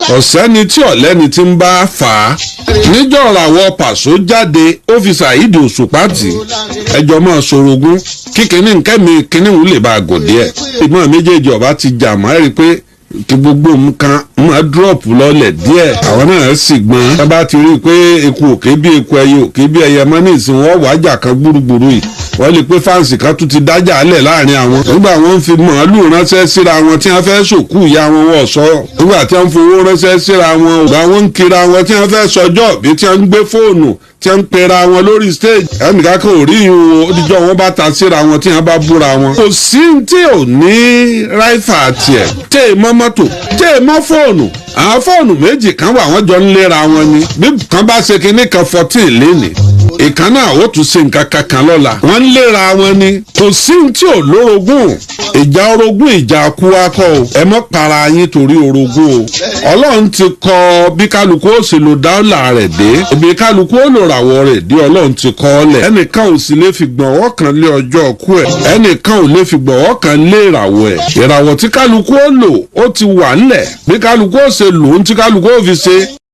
Ọ̀sẹ́ni tí ọ̀lẹ́ni ti ń bá fà á. Níjọ́ ràwọ̀ Pàṣọ jáde, ó fi Saheed Òṣùpá tì, ẹjọ́ máa sorogún kíkiní nkẹ́mi kíní òun lè bá a gùn díẹ̀. Ìmọ̀ méjèèjì ọba ti jà mọ́, ẹ rí i pé kí gbogbo nǹkan máa drop lọ́lẹ̀ díẹ̀. Àwọn náà sì gbọ́n. Tá bá ti rí i pé eku òkè bí eku, ẹyẹ òkè bí ẹyẹ mọ́ ní ìsìn, wọ́n wájà kan gbúrúgbúrú yìí. Wọ́n lè pé fans kan tún ti dájà lẹ̀ láàrin àwọn. Nígbà wọ́n ń fi màálù ránṣẹ́ síra wọn tí wọ́n fẹ́ sòkú ìyá wọn, wọ́n sọ. Nígbà tí wọ́n ń fowó ránṣẹ́ síra wọn, ìgbà wọ́n ń kira wọn tí wọ́n fẹ́ sọjọ́ bí, tí wọ́n ń gbé fóònù, tí wọ́n ń pera wọn lórí stage, ẹnìkan kan ò rí ìhun o. Ó wọn bá ta síra wọn, tí wọ́n bá búra wọn. Kò sí tí ò ní rival tiẹ̀, tẹ́ ẹ mọ́ mọ́tò, tẹ́ ẹ mọ́ fóònù. Àwọn fóònù méjì kan wà, wọ́n jọ ń léra wọn ni. Bí kan bá ṣe kinní kan 14 lénìí, ìkan náà ó tún ṣe nǹkan kankan lọ́la. Wọ́n ń léra wọn ni. Kò sí tí ò lórogún. Ìjà orogún, ìjà kú akọ o. Ẹ mọ́ para yín torí orogún o. Ọlọ́run ti kọ bí kálukú ó sì lo dáńlà rẹ̀ dé ibi kálukú ó lò ràwọ̀ rẹ̀ dé. Ọlọ́run ti kọ́ ọ lẹ̀. Ẹnìkan ò sì lè fi gbọ̀nwọ́ kan lé ọjọ́ ọkú ẹ̀. Ẹnìkan ò lè fi gbọ̀nwọ́ kan lé ìràwọ̀ ẹ̀. Ìràwọ̀ tí kálukú ó lò, ó ti wà ńlẹ̀. Bí kálukú ó ṣe lò ó, tí kálukú ó fi ṣe.